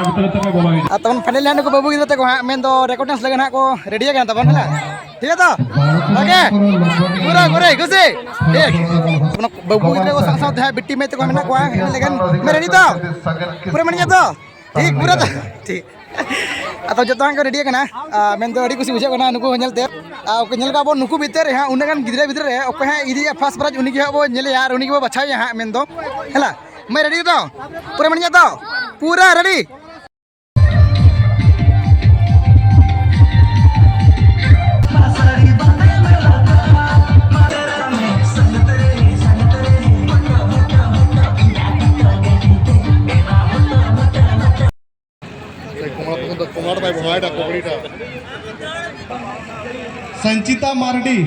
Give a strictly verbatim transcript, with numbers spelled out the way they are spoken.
ᱟᱨ ᱛᱟᱵᱚᱱ ᱯᱷᱟᱭᱱᱟᱞ ᱱᱩᱠᱩ ᱵᱟᱹᱵᱩ ᱜᱤᱫᱽᱨᱟᱹ ᱛᱟᱠᱚ ᱦᱟᱸᱜ ᱢᱮᱱᱫᱚ ᱨᱮᱠᱚᱨᱰ ᱰᱮᱱᱥ ᱞᱟᱹᱜᱤᱫ ᱦᱟᱸᱜ ᱠᱚ ᱨᱮᱰᱤ ᱟᱠᱟᱱᱟ ᱛᱟᱵᱚᱱ ᱦᱮᱸ᱾ ᱴᱷᱤᱠ ᱜᱮᱭᱟ ᱛᱚ? ᱳᱠᱮ? ᱯᱩᱨᱟᱹ ᱯᱩᱨᱟᱹ ᱠᱩᱥᱤ? ᱴᱷᱤᱠ᱾ ᱵᱟᱹᱵᱩ ᱜᱤᱫᱽᱨᱟᱹ ᱠᱚ ᱥᱟᱶ ᱥᱟᱶᱛᱮ ᱦᱟᱸᱜ ᱵᱤᱴᱤ ᱢᱮᱪ ᱛᱟᱠᱚ ᱢᱮᱱᱟᱜ ᱠᱚᱣᱟ, ᱤᱱᱟᱹ ᱞᱟᱹᱜᱤᱫ ᱢᱮ ᱨᱮᱰᱤ ᱛᱚ? ᱯᱩᱨᱟᱹ ᱢᱮᱱᱟᱜ ᱜᱮᱭᱟ ᱛᱚ? ᱴᱷᱤᱠ, ᱯᱩᱨᱟᱹ ᱛᱚ? ᱴᱷᱤᱠ᱾ ᱟᱫᱚ ᱡᱚᱛᱚ ᱦᱟᱸᱜ ᱠᱚ ᱨᱮᱰᱤ ᱟᱠᱟᱱᱟ᱾ ᱟᱨ ᱢᱮᱱᱫᱚ ᱟᱹᱰᱤ ᱠᱩᱥᱤ ᱵᱩᱡᱷᱟᱹᱜ ᱠᱟᱱᱟ ᱱᱩᱠᱩ ᱦᱚᱸ ᱧᱮᱞᱛᱮ᱾ ᱟᱨ ᱚᱠᱚᱭ ᱧᱮᱞ ᱠᱟᱜ ᱵᱚᱱ ᱱᱩᱠᱩ ᱵᱷᱤᱛᱟᱹᱨ ᱨᱮ ᱦᱟᱸᱜ ᱩᱱᱟᱹᱜ ᱜᱟᱱ ᱜᱤᱫᱽᱨᱟᱹ ᱵᱷᱤᱛᱟᱹᱨ ᱨᱮ ᱚᱠᱚᱭ ᱦᱟᱸᱜ ᱤᱫᱤᱭᱟ ᱯᱷᱟᱥᱴ ᱯᱨᱟᱭᱤᱡᱽ ᱩᱱᱤ ᱜᱮ ᱦᱟᱸᱜ ᱵᱚᱱ ᱧᱮᱞᱮᱭᱟ ᱟᱨ ᱩᱱᱤ ᱜᱮᱵᱚᱱ ᱵᱟᱪᱷᱟᱣᱮᱭᱟ ᱦᱟᱸᱜ ᱢᱮᱱᱫᱚ᱾ ᱦᱮᱞᱟ, ᱢᱟᱹᱭ ᱨᱮᱰᱤ ᱛᱚ? ᱯᱩᱨᱟᱹ ᱢᱮᱱᱟᱜ ᱜᱮᱭᱟ ᱛᱚ? ᱯᱩᱨᱟᱹ ᱨᱮᱰᱤ᱾ ᱥᱚᱧᱪᱤᱛᱟ ᱢᱟᱨᱰᱤ᱾